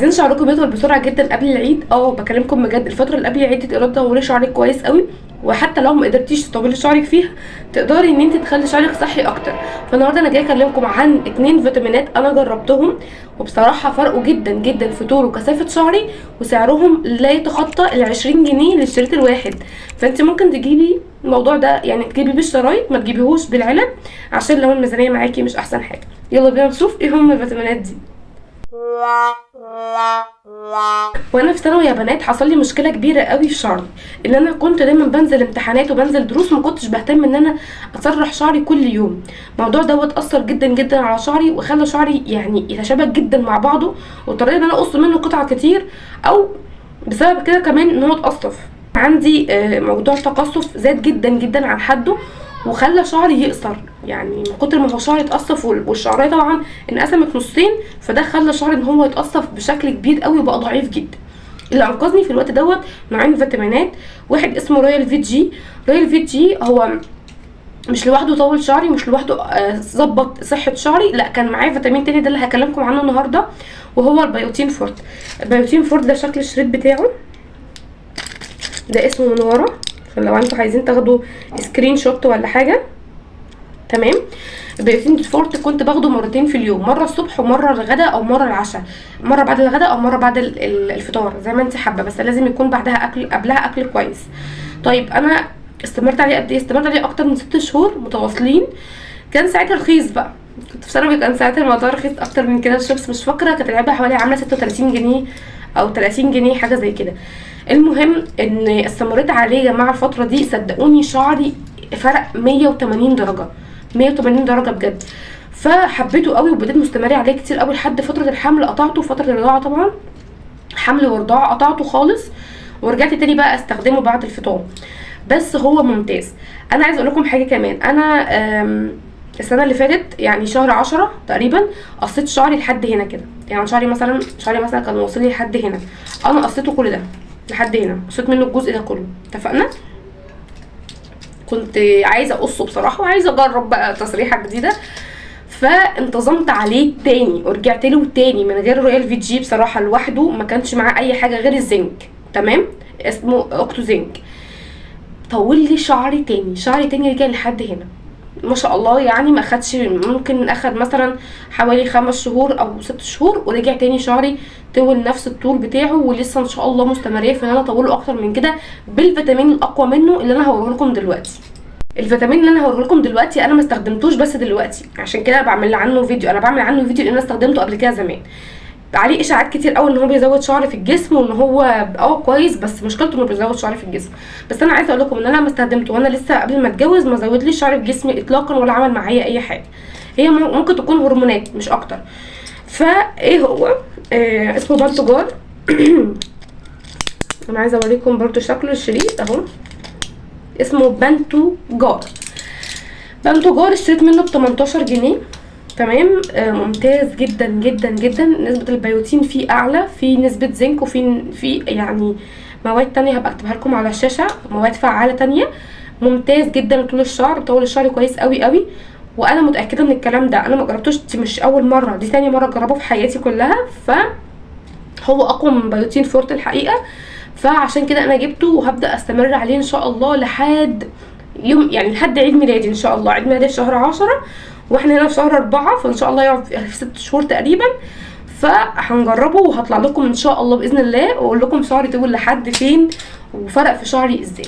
عايزين شعركم يطول بسرعة جدا قبل العيد؟ بكلمكم بجد، الفترة اللي قبل العيد دي تقدري تطولي شعرك كويس قوي، وحتى لو ما قدرتيش تطولي شعرك فيها تقدري ان انت تخلي شعرك صحي اكتر. فالنهارده انا جاية اكلمكم عن 2 فيتامينات انا جربتهم وبصراحة فرقوا جدا جدا في طول وكثافه شعري، وسعرهم لا يتخطى ال 20 جنيه للشريط الواحد. فانت ممكن تجيبي الموضوع ده، يعني تجيبي بالشرايط ما تجيبيهوش بالعلب عشان لو الميزانية معاكي مش احسن حاجة. يلا بينا نشوف ايه هم الفيتامينات دي. وانا في ثانوي يا بنات حصل لي مشكلة كبيرة قوي في شعري، ان انا كنت دايما بنزل امتحانات وبنزل دروس، ما كنتش بهتم ان انا اسرح شعري كل يوم. الموضوع دوت اثر جدا جدا على شعري وخلى شعري يعني يتشابك جدا مع بعضه، واضطريت ان انا اقص منه قطع كتير، او بسبب كده كمان ان هو اتقصف. عندي موضوع تقصف زاد جدا جدا عن حده وخلى شعري يقصر، يعني من كتر ما هو شعري اتقصف والشعريه طبعا انقسمت نصين، فده خلى شعري ان هو يتقصف بشكل كبير قوي وبقى ضعيف جدا. اللي انقذني في الوقت دوت نوعين فيتامينات، واحد اسمه رويال في جي. رويال في جي هو مش لوحده طول شعري، مش لوحده ظبط صحة شعري، لا كان معاه فيتامين تاني ده اللي هكلمكم عنه النهارده، وهو البيوتين فورت. البيوتين فورت ده شكل الشريط بتاعه، ده اسمه من ورا عشان لو انتوا عايزين تاخدوا screenshot ولا حاجة. تمام. البيوتين فورت كنت باخده مرتين في اليوم، مرة الصبح ومرة الغداء او مرة العشاء، مرة بعد الغداء او مرة بعد الفطار زي ما انت حابة، بس لازم يكون بعدها اكل، قبلها اكل كويس. طيب انا استمرت عليه قد ايه؟ استمرت عليه اكتر من 6 شهور متواصلين. كان ساعتها رخيص بقى، كنت في ثانوي، كان ساعتها الموضوع رخيص اكتر من كده. الشيبس مش فاكره كانت العلبة حوالي عامله 36 جنيه او 30 جنيه حاجة زي كده. المهم ان استمريت عليه يا جماعة الفترة دي، صدقوني شعري فرق 180 درجه، 180 درجه بجد. فحبيته قوي وبدأت مستمرة عليه كتير قوي لحد فترة الحمل قطعته، فترة الرضاعة طبعا، حمل ورضاعه قطعته خالص، ورجعت تاني بقى استخدمه بعد الفطام. بس هو ممتاز. انا عايزه اقول لكم حاجة كمان، انا السنة اللي فاتت يعني شهر 10 تقريبا قصيت شعري لحد هنا كده، يعني شعري مثلا كان واصل لي لحد هنا، انا قصيته كل ده لحد هنا، قصيت منه الجزء ده كله. اتفقنا؟ كنت عايزه اقصه بصراحة وعايزه اجرب بقى تسريحه جديدة، فانتظمت عليه تاني ورجعت له تاني من غير رويال في جي بصراحة لوحده، ما كانش معاه اي حاجة غير الزنك. تمام، اسمه اوكتو زنك. طول لي شعري تاني، شعري تاني رجع لحد هنا ما شاء الله، يعني ما اخدش، ممكن اخد مثلا حوالي 5 شهور او 6 شهور ورجع تاني شعري طول نفس الطول بتاعه، ولسه ان شاء الله مستمريه في ان انا اطوله اكتر من كده بالفيتامين الاقوى منه اللي انا هوريه لكم دلوقتي. الفيتامين اللي انا هوريه لكم دلوقتي انا ما استخدمتوش بس دلوقتي، عشان كده بعمل عنه فيديو. انا بعمل عنه فيديو لان انا استخدمته قبل كده زمان. عليه اشاعات كتير قوي ان هو بيزود شعر في الجسم وان هو كويس، بس مشكلته انه بيزود شعر في الجسم. بس انا عايزه اقول لكم ان انا لما استخدمته وانا لسه قبل ما اتجوز ما زودليش شعر في جسمي اطلاقا ولا عمل معايا اي حاجة. هي ممكن تكون هرمونات مش اكتر. فايه هو؟ اسمه بانتوجار. انا عايزه اوريكم برضو شكله الشريط اهو، اسمه بانتوجار. بانتوجار اشتريت منه ب 18 جنيه. تمام. ممتاز جدا جدا جدا. نسبة البيوتين فيه اعلى، في نسبة زنك، وفي يعني مواد تانية هبقى اكتبها لكم على الشاشة، مواد فعالة تانية. ممتاز جدا لطول الشعر، بيطول الشعر كويس قوي قوي، وانا متأكدة من الكلام ده. انا ما جربتوش، دي مش اول مرة، دي تاني مرة اجربه في حياتي كلها. فهو اقوى من بيوتين فورت الحقيقة، فعشان كده انا جبته وهبدأ استمر عليه ان شاء الله لحد يوم، يعني لحد عيد ميلادي ان شاء الله. عيد ميلادي في شهر 10 واحنا هنا في شهر 4، فان شاء الله يقعد في 6 شهور تقريبا. فهنجربه وهطلع لكم ان شاء الله باذن الله واقول لكم شعري طول لحد فين وفرق في شعري ازاي.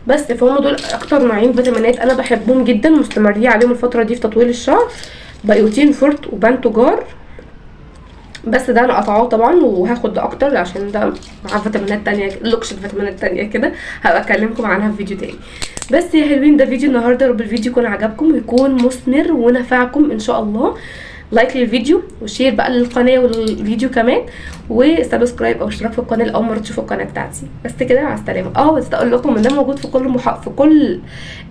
بس فهم دول اكتر نوعين فيتامينات انا بحبهم جدا، مستمريه عليهم الفترة دي في تطويل الشعر، بيوتين فورت وبانتوجار. بس ده انا قطعاه طبعا وهاخد ده اكتر عشان ده مع فيتامينات تانية، لوكش فيتامينات تانية كده هبقى اكلمكم عنها في فيديو تاني. بس يا حلوين ده فيديو النهارده، رب الفيديو يكون عجبكم ويكون مثمر ونفعكم ان شاء الله. like للفيديو و share بقى للقناة والفيديو كمان، و subscribe او اشتراك في القناة لاول مرة تشوفوا القناة بتاعتي. بس كده، مع السلامة. بس اقول لكم ان ده موجود في كل في كل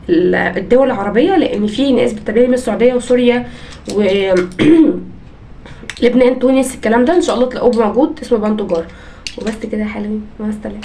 الدول العربية، لان في ناس بتتابعني من السعودية وسوريا و لبنان، تونس، الكلام ده ان شاء الله تلاقوه موجود، اسمه بانتوجار. وبس كده يا حلوين، مع السلامة.